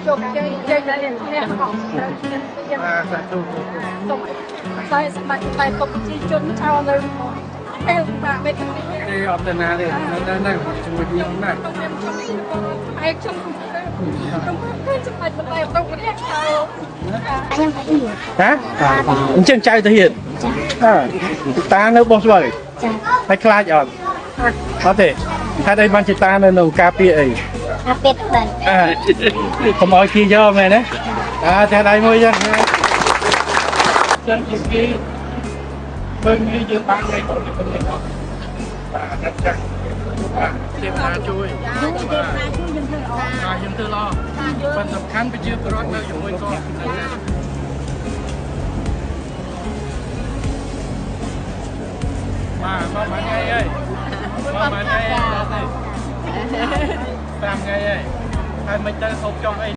ជោគជ័យជ័យដល់អ្នកអស់ បាទសាធុ សូមតែសម្រាប់តែពុកប្រជាជនចោលនៅពេលបាក់មេធាវី ទេអត់ទៅណាទេនៅនៅជាមួយខ្ញុំណា ខ្ញុំខ្ញុំឯងខ្ញុំខ្ញុំឃើញសម្រាប់តែពុកម្នាក់ចោល ខ្ញុំទៅហ៊ាន ហ៎អញ្ចឹងចៅទៅហ៊ាន ចា អើតានៅបោះស្វ័យ ចា ហើយខ្លាចអត់អត់ទេហេតុអីបានជាតានៅនៅការពារអី អាពេតបាន អើកុំឲ្យគេយកមែនទេអើតែដៃមួយចឹងចឹងជាគេមើលងាយយើងបានថ្ងៃគាត់ទៅនេះអត់បាទអត់ចាស់បាទទេវតាជួយ យើងទេវតាជួយយើងធ្វើល្អ បាទយើងធ្វើល្អប៉ុន្តែសំខាន់ប្រជាពលរដ្ឋនៅជាមួយគាត់បាទមកមួយថ្ងៃហើយមកមួយថ្ងៃហើយ5ថ្ងៃហើយហើយមិនទៅហូបចុកអី